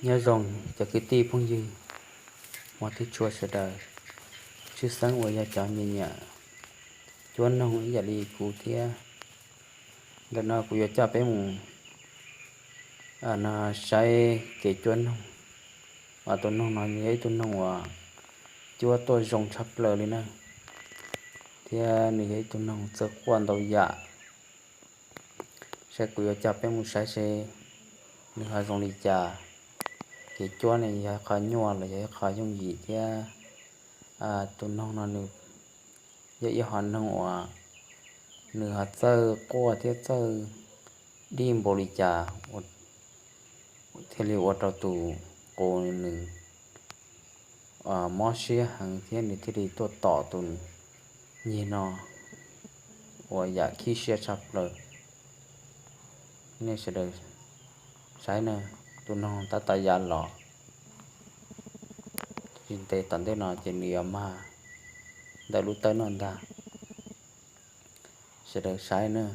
Nyob zoo cov kwv tij phooj ywg, hmov thiab tshua sawv daws, tshwj xeeb uas yog cov nyiam nyiam cuab noog ib yam li kuv thiab. Ntawm no kuv yuav coj peb mus saib kev cuab noog. Tus noog no nws yog ib tug noog uas cuab tuaj zoo tshaj plaws li na, thiab nws yog ib tug noog txawj quaj ntau yam. Saib kuv yuav coj peb mus saib seb nws ho zoo li cas. Kev cuab ne yog ib qho nyuaj los yog ib qho yooj yim thiab. Tus noog no nws yog ib hom noog uas nws ho txawj quaj thiab txawj dib npaum li cas thiaj li ua rau tus qus nws mob siab heev thiab nws thiaj li tuaj tom tus nyig no ua yam khib siab tshaj plaws. Nej sawv daws saib na, tus noog tab tom ya los, tsis ntev tom ntej no ces nws yuav mag ntawm lub tawb no ntag. Sawv daws saib na.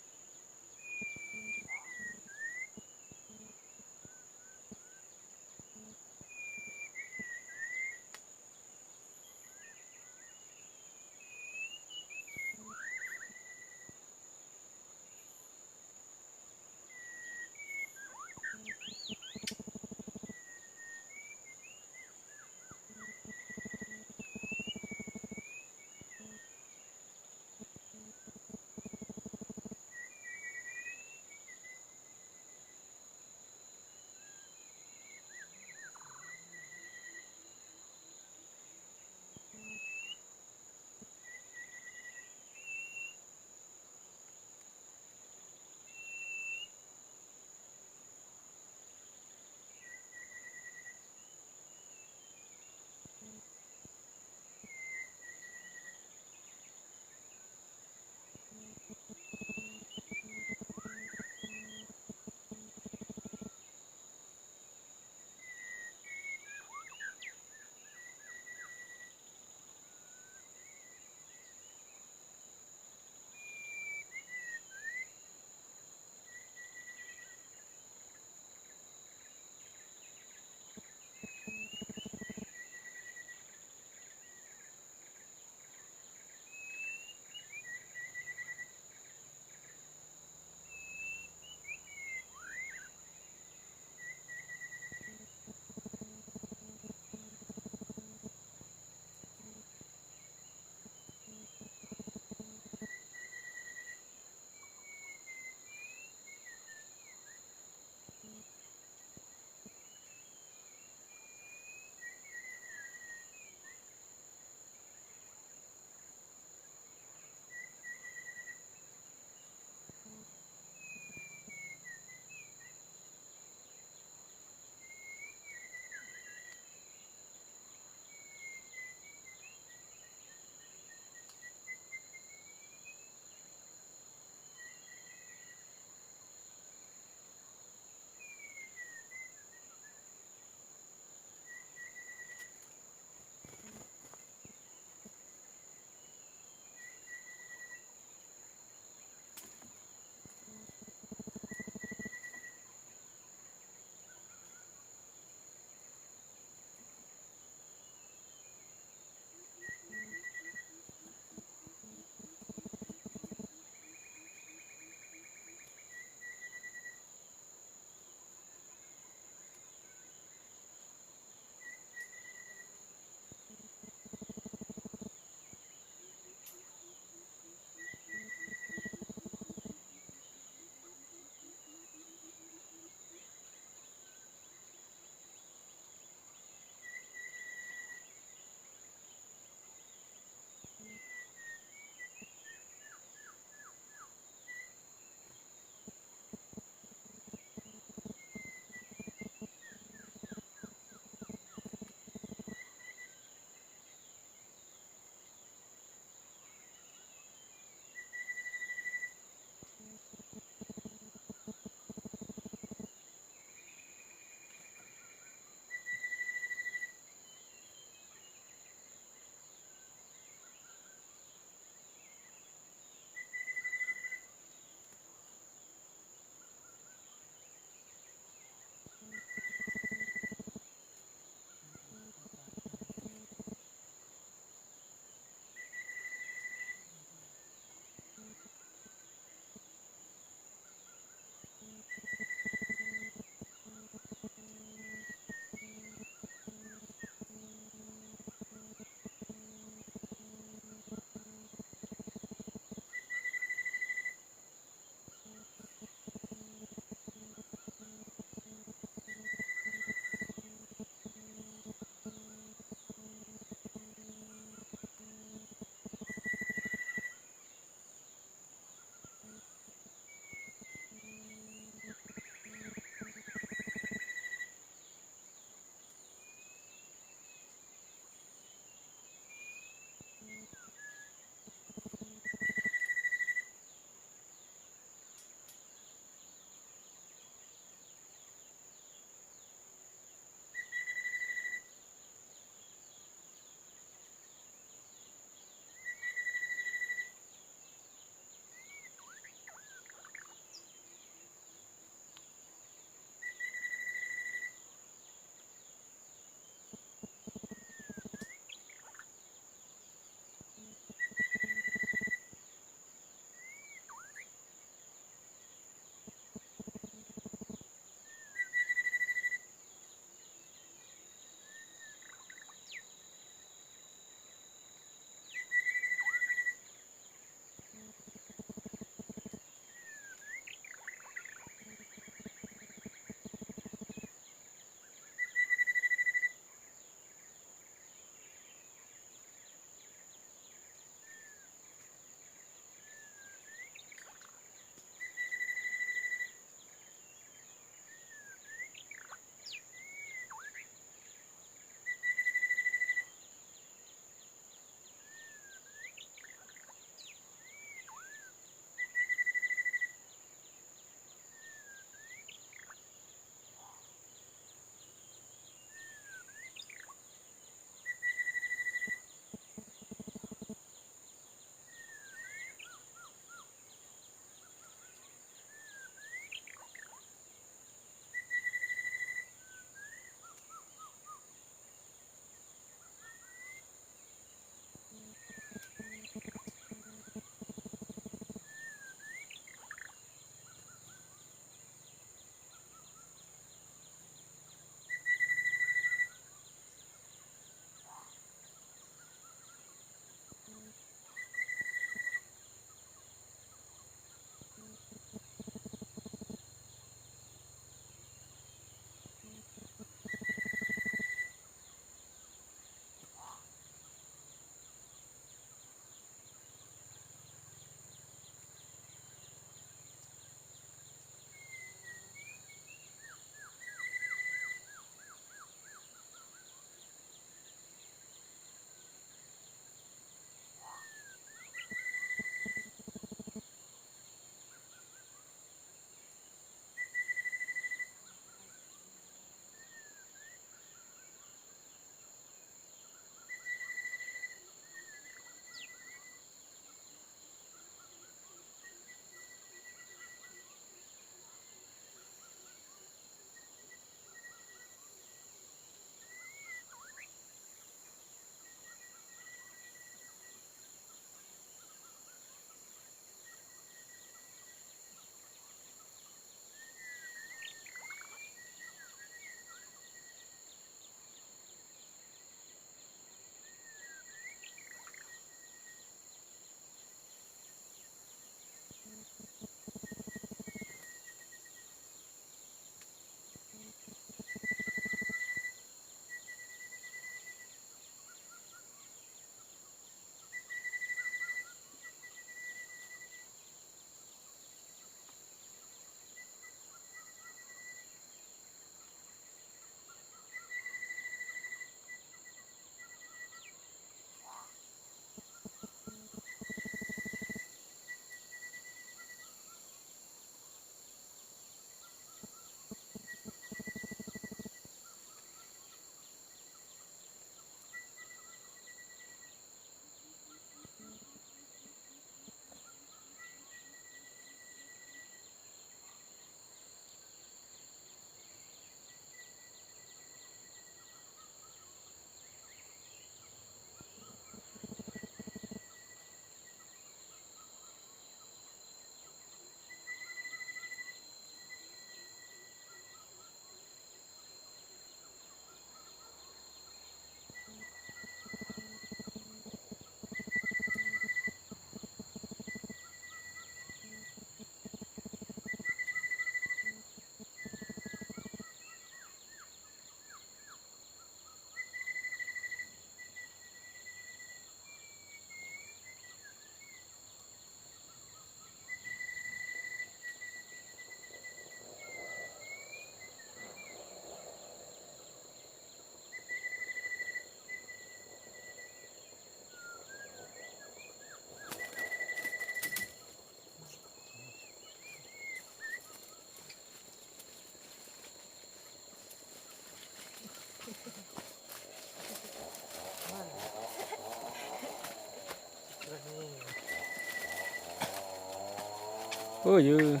Ub, yus,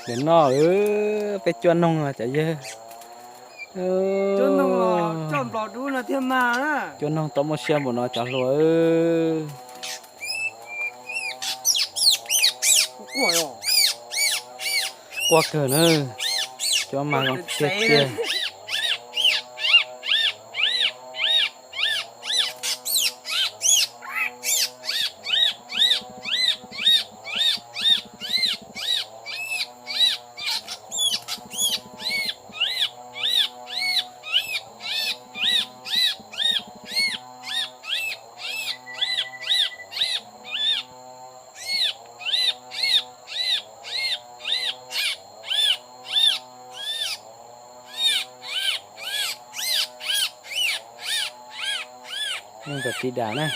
nim no peb cua noog cov yawg. Cua noog tau muaj siab npaum no cov hluas. Quaj kawg na, cua mas zoo tiag tiag. Nkawd tiv dam na.